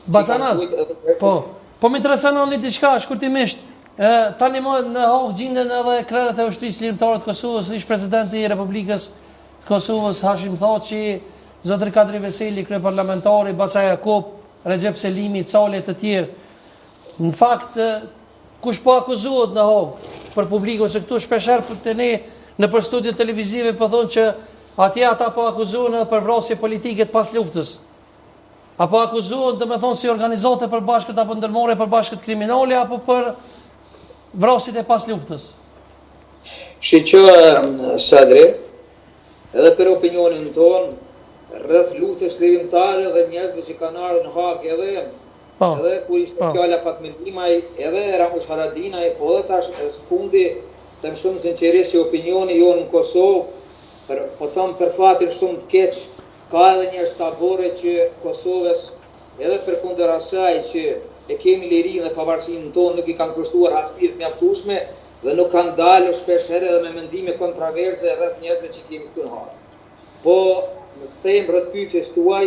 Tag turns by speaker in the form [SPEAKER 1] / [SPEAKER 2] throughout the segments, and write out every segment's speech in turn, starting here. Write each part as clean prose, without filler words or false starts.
[SPEAKER 1] Baca Naz, po, po më intereson një diçka shkurtimisht. Ë tani më në Hagë gjinden edhe krerët e ushtrisë çlirimtare të Kosovës, ish presidenti i Republikës të Kosovës Hashim Thaçi, zotëri Kadri Veseli, kryeparlamentari, Baca Jakup, Rexhep Selimi, Cali e të tjerë. Në fakt kush po akuzohet në Hagë për publikun se këtu shpeshherë te ne nëpër studio televizive po thonë që atje ata po akuzohen edhe për vrasje politike të pas luftës. Apo akuzohen, domethënë, si organizatë e përbashkët apo ndërmarrje e përbashkët kriminale apo për vrasjet e pas
[SPEAKER 2] luftës? Shiqo, Sadri, edhe për opinionin tonë, rreth luftës çlirimtare dhe njerëzve që kanë ardhur në Hagë edhe po, edhe kur ishte po. fjala Fatmir Limaj, edhe Ramush Haradinaj, po edhe tash së fundi, them shumë sinqerisht që opinioni jonë në Kosovë, për, po them për fatin shumë të keq, Ka edhe njerëz tabore që Kosovës edhe përkundër asaj që e kemi lirinë dhe pavarësinë tonë nuk i kanë kushtuar hapësirë të mjaftueshme dhe nuk kanë dalë shpesh herë edhe me mendime kontraverse rreth njerëzve që i kemi këtu në Hagë. Po më kthehem rreth pyetjes tuaj,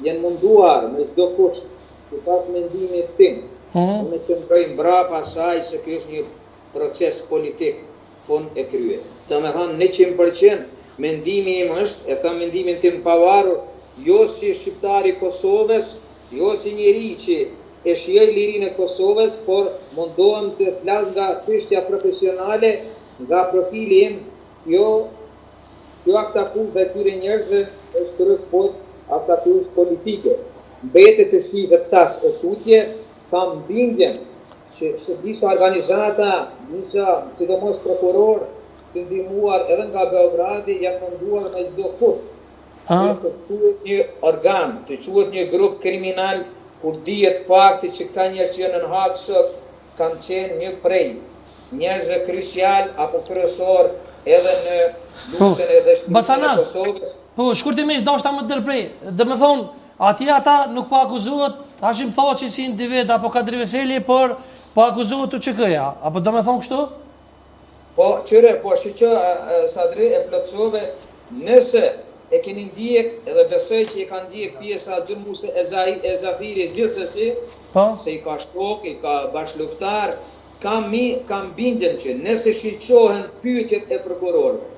[SPEAKER 2] janë munduar me çdo kusht sipas mendimit tim, unë qëndroj mbrapa asaj se ky është një proces politik fund e krye. Domethënë 100% mendimi im është, e them mendimin tim pavarur, jo si shqiptar i Kosovës, jo si njeri që e shijoj lirinë e Kosovës, por mundohem të flas nga çështja profesionale, nga profili im, kjo kjo aktakuzë ndaj këtyre njerëzve është kryekëput aktakuzë politike. Mbetet të shihet tash e tutje, kam bindjen që disa organizata, disa, sidomos prokurorë, të ndihmuar edhe nga Beogradi, janë munduar me çdo kusht që të quhet një organ, të quhet një grup kriminal, kur dihet fakti që këta njerëz që janë në Hagë sot kanë qenë një prej njerëzve krucial apo kryesor edhe në
[SPEAKER 1] po, luftën edhe çlirimin e Kosovës. Po, shkurtimisht dashta me të ndërpre. Domethënë, atje ata nuk po akuzohet Hashim Thaçi si individ apo Kadri Veseli, por po akuzohet UÇK-ja. Apo domethënë kështu?
[SPEAKER 2] Po, qyre, po, shiqo, Sadri, e plotësove, nëse e keni ndjek edhe besoj që e ka ndjek pjesa dërmuese e, Zai, e Zafirit gjithsesi, po? se i ka shok, i ka bashkëluftar, kam, mi, kam bindjen që nëse shiqohen pyetjet e prokurorëve,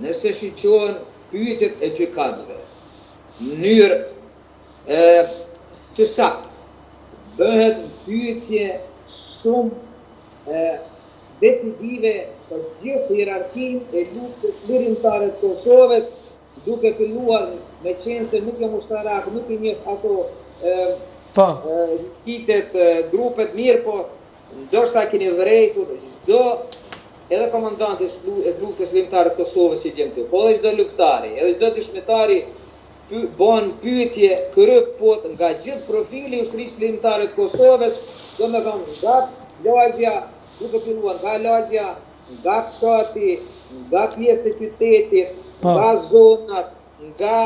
[SPEAKER 2] Nëse shiqohen pyetjet e gjykatësve në mënyrë e të saktë, bëhet pyetje shumë e decisive për gjithë hierarkinë e luftës çlirimtare të Kosovës, duke filluar me qenë se nuk jam ushtarak, nuk i njoh ato e, po. citet, grupet mirë, po Ndoshta e keni vërejtur çdo edhe komandanti e luftës çlirimtare të Kosovës që vjen këtu, po edhe çdo luftari, edhe çdo dëshmitari py, bëhen pyetje kryekëput nga gjithë profili i ushtrisë çlirimtare të Kosovës, domethënë nga lagja, duke filluar nga lagja, nga fshati, nga pjesë e qytetit, po. nga zonat, nga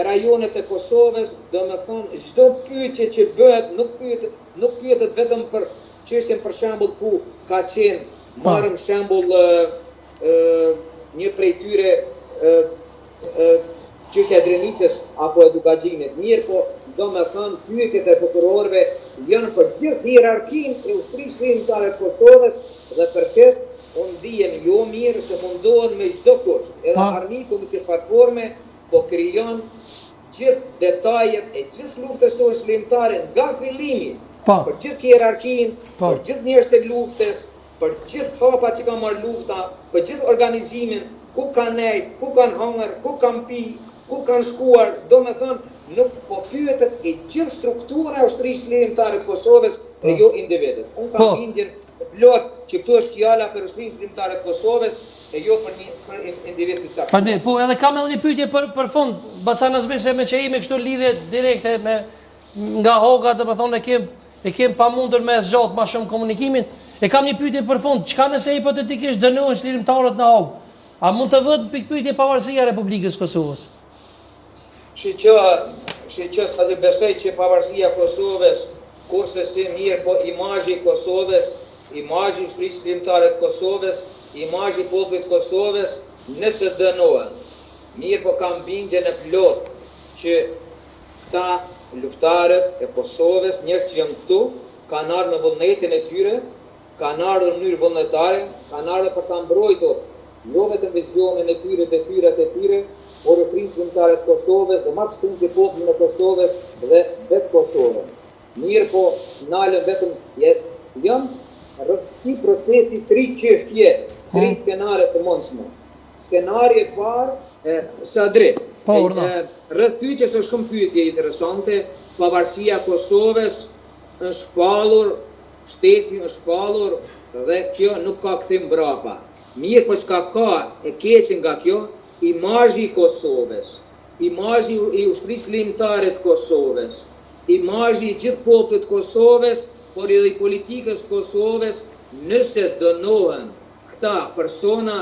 [SPEAKER 2] rajonet e Kosovës, domethënë çdo pyetje që bëhet nuk pyetet nuk pyetet vetëm për çështjen për shembull ku ka qenë po. marrëm shembull ë ë një prej tyre ë ë çështja e Drenicës apo e Dukagjinit. Mirë, po domethënë pyetjet e prokurorëve janë për gjithë hierarkinë e ushtrisë çlirimtare të Kosovës dhe për këtë Unë ndihem jo mirë se mundohen me çdo kusht, edhe armiku në këtë farë forme po krijon gjithë detajet e gjithë luftës tonë çlirimtare nga fillimi, po. për gjithë hierarkinë, po. për gjithë njerëzit e luftës, për gjithë hapat që ka marrë lufta, për gjithë organizimin, ku kanë nejt, ku kanë hangër, ku kanë pi, ku kanë shkuar, domethënë, nuk po pyetet e gjithë struktura e ushtrisë çlirimtare të Kosovës e jo individët. Unë kam po. bindjen E plotë që këtu është fjala për Ushtrinë Çlirimtare të Kosovës e jo për një për individ të
[SPEAKER 1] caktuar. Faleminderit. Po edhe kam edhe një pyetje për për fund, Baca Nazmi se meqë jemi kështu lidhje direkte me nga Haga, domethënë e kem e kem pamundur me zgjat më shumë komunikimin. E kam një pyetje për fund, çka nëse hipotetikisht dënohen çlirimtarët në Hagë? A mund të vëhet në pikëpyetje pavarësia e Republikës së Kosovës?
[SPEAKER 2] Shiqo, shiqo Sadri besoj që pavarësia e Kosovës kurrsesi mirë po imazhi i Kosovës, imazhi i Ushtrisë Çlirimtare të Kosovës, imazhi i popullit të Kosovës nëse dënohen. Mirë po kam bindjen e plotë që këta. Luftëtarët e Kosovës, njerëz që janë këtu, kanë ardhur me vullnetin e tyre, kanë ardhur në mënyrë vullnetare, kanë ardhur për ta mbrojtur jo vetëm vizionin e tyre, detyrat e tyre, por Ushtrinë Çlirimtare të Kosovës dhe ma së shumti popullin e Kosovës dhe vetë Kosovën. Mirëpo, nalem vetëm janë rreth këtij procesi tri çështje, tri skenare të mundshme. Skenari i parë, Sadri,
[SPEAKER 1] Po, urdhëro.
[SPEAKER 2] rreth pyetjes është shumë pyetje interesante, pavarësia e Kosovës është shpallur, shteti është shpallur dhe kjo nuk ka kthim mbrapa. Mirëpo çka ka e keqe nga kjo, imazhi i Kosovës, imazhi i Ushtrisë Çlirimtare të Kosovës, imazhi i gjithë popullit të Kosovës, por edhe i politikës së Kosovës, nëse dënohen këta persona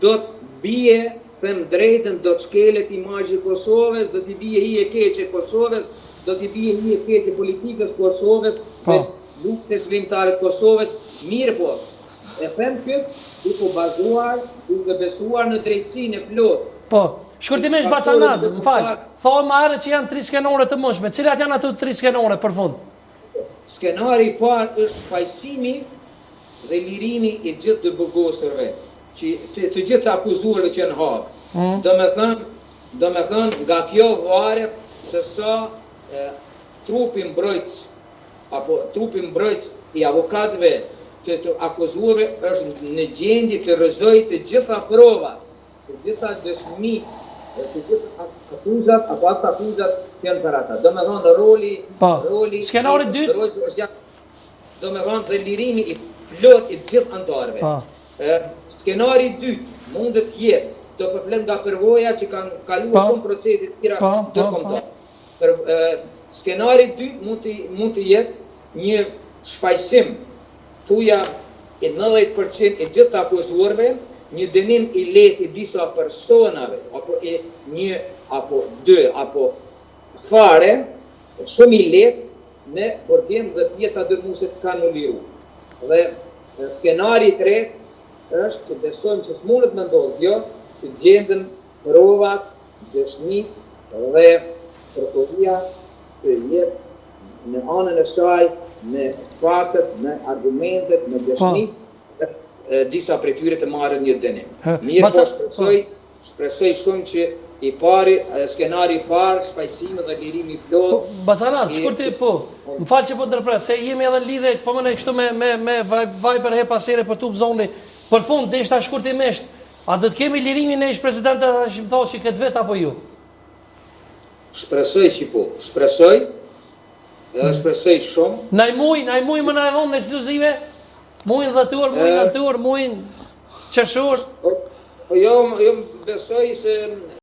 [SPEAKER 2] do të bie, them drejtën, do të shkelet imazhi i Kosovës, do t'i bie hije e keqe Kosovës, do t'i bie hije e keqe politikës së Kosovës dhe luftës çlirimtare të Kosovës, mirëpo, e them këtë duke u bazuar, duke besuar në drejtësinë e
[SPEAKER 1] plotë. Po, shkurtimisht Baca Naz, më fal, thamë më herët që janë tri skenare të mundshme, cilat janë ato tri skenare për fund?
[SPEAKER 2] Skenari i parë është shfajësimi dhe lirimi i gjithë të burgosurve, që të, të gjithë të akuzuarve që janë në Hagë. Mm. Domethënë, domethënë nga kjo varet se sa e, trupi mbrojtës apo trupi mbrojtës i avokatëve të të akuzuarve është në gjendje të rrëzojë të gjitha provat, të gjitha dëshmitë dhe të gjitha akuzat apo aktakuzat që janë për ata. Domethënë roli
[SPEAKER 1] po. roli skenari i dytë
[SPEAKER 2] është Domethënë dhe lirimi i plotë i të gjithë anëtarëve. Po. Skenari i dytë mundet të jetë, do po flet nga përvoja që kanë kaluar po. shumë procese të tjera po, po, ndërkombëtare. Për skenari i dytë mund të mund të jetë një shfajësim thuja i 90% i gjithë të akuzuarve, një dënim i lehtë i disa personave, apo i një, apo dy, apo fare, shumë i lehtë, me burgim dhe pjesa dërmuese kanë m'u liru. Dhe skenari i tretë është që besojmë që s'mundet me ndodhë kjo, që gjenden provat, dëshmitë dhe prokuroria të jetë në anën e saj me faktet, me argumentet, me dëshmitë, po. dhe disa prej tyre të marrin një dënim. Mirëpo shpresoj Shpresoj shumë që i pari, skenari i parë, shfajësimi dhe lirimi i
[SPEAKER 1] plotë. Po, Baca Naz, shkurti, po, më fal që po ndërpres, se jemi edhe në lidhje, po më kështu me, me, me Viber herë pas here po tup zoni. Për fund, deshta shkurtimisht, a do të kemi lirimin e ish presidentit Hashim Thaçi këtë vit apo
[SPEAKER 2] jo? Shpresoj që po, shpresoj, edhe shpresoj shumë.
[SPEAKER 1] Naj muj, naj muj më na e dhonë në ekskluzive? Mujin dhjetor, mujin nëntor, mujin qershor?
[SPEAKER 2] Po jo, jo besoj se...